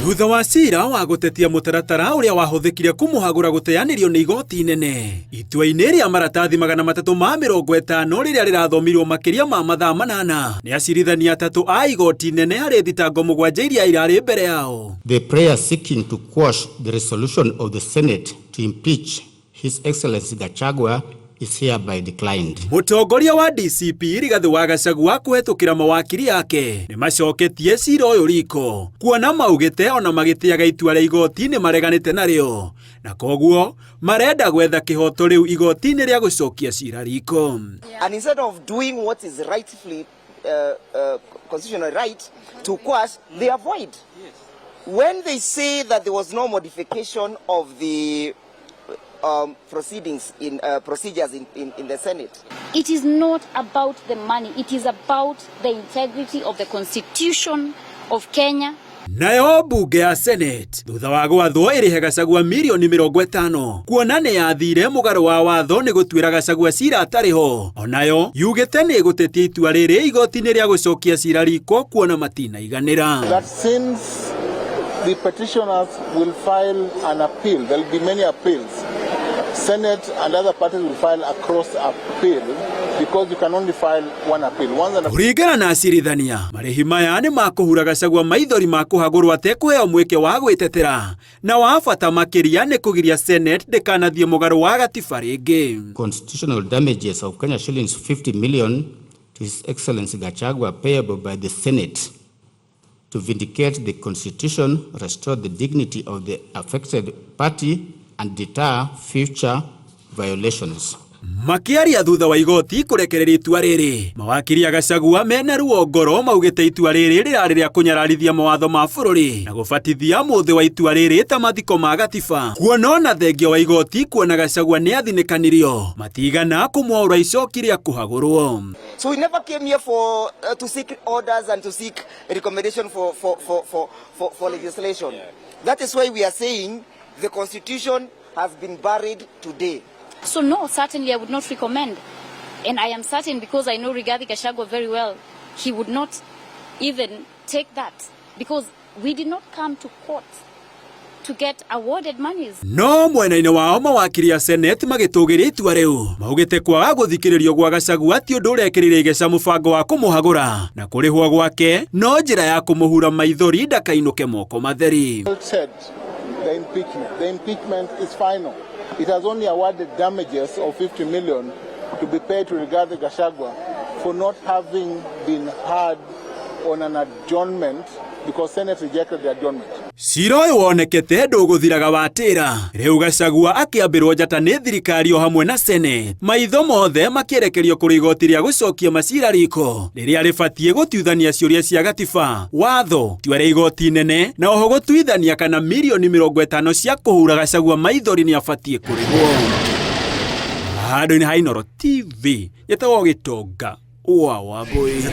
Thutha wa cira wa gũtetia mũtaratara ũrĩa wahũthĩkire kũmũhagũra gũteanĩrio nĩ igoti inene itua-inĩ rĩa maratathi 350 rĩrĩa rĩrathomirwo makĩria ma mathaa 8 nĩ acirithania 3 a igoti inene harĩ thitango 7 iria irarĩ mbere yao. The prayer seeking to quash the resolution of the Senate to impeach His Excellency Gachagua is hereby declined. Mũtongoria wa DCP Rigathĩ wa Gachagua kũhetũkĩra mawakiri ake nĩ macoketie cira ũyũ riko kuona maugĩte ona magĩtĩaga itua rĩa igoti nĩ mareganĩte narĩo na koguo marenda gwetha kĩhoto rĩu igoti-inĩ rĩa gũcokia cira riko. And instead of doing what is rightfully constitutionally right to quash, they avoid. When they say that there was no modification of the proceedings in procedures in the Senate. It is not about the money, it is about the integrity of the Constitution of Kenya. Nayo mbunge ya Senate thutha wa gwathwo ĩrĩhe Gachagua mirioni 50 kuona nĩ yathire mũgarũ wa watho nĩ gũtuĩra Gachagua cira atarĩ ho, onayo yugĩte nĩ ĩgũtetia itua rĩrĩ igoti-inĩ rĩa gũcokia cira riko kuona matinaiganĩra. That since the petitioners will file an appeal, there will be many appeals. Senate and other parties will file a cross appeal because you can only file one appeal. Once an Kũringana na acirithania, marĩhi maya nĩ makũhura Gachagua maithori ma kũhagũrwo atekũheo mweke wa gwĩtetera, na wa bata makĩria nĩ kũgiria Senate ndĩkanathiĩ mũgarũ wa gatiba rĩngĩ. Constitutional damages of Kenya shillings 50 million to His Excellency Gachagua payable by the Senate to vindicate the Constitution, restore the dignity of the affected party, and deter future violations. Makiaria thutha wa igoti kũrekereria itua rĩrĩ, mawakiri a Gachagua mena ruo ngoro maugĩte itua rĩrĩ rĩrarĩ rĩa kũnyararithia mawatho ma bũrũri na gũbatithia mũthĩ wa itua rĩrĩ ta mathiko ma gatiba, kuona ona thengia wa igoti kuona Gachagua nĩ athinĩkanirio matigana kũmwaũra icoki rĩa kũhagũrwo. So we never came here for to seek orders and to seek recommendation for legislation. That is why we are saying the Constitution has been buried today. So no, certainly I would not recommend. And I am certain, because I know Rigathi Gachagua very well, he would not even take that, because we did not come to court to get awarded monies. No mwena-inĩ wao mawakiri a Senate magĩtũgĩria itua rĩu maugĩte kwaga gũthikĩrĩrio gwa Gachagua ti ũndũ ũrekĩrĩire igeca mũbango wa kũmũhagũra na kũrĩhwo gwake no njĩra ya kũmũhura maithori ndakainũke moko matheri. Said the impeachment. The impeachment is final. It has only awarded damages of 50 million to be paid to Rigathi Gachagua for not having been heard on an adjournment because Senate rejected the adjournment. Cira ũyũ wonekete ndũgũthiraga watĩra rĩu Gachagua akĩambĩrwo njata nĩ thirikari o hamwe na Senate, maitho mothe makĩerekerio kũrĩ igoti rĩa gũcokia macira riko rĩrĩa rĩbatiĩ gũtuithania ciũria cia gatiba, watho, itua rĩa igoti inene na oho gũtuithania kana mirioni 50 cia kũhura Gachagua maithori nĩ abatiĩ kũrĩhwo. Handũ-inĩ ha Inooro TV, njĩtagwo Gĩtonga wa Wambũi.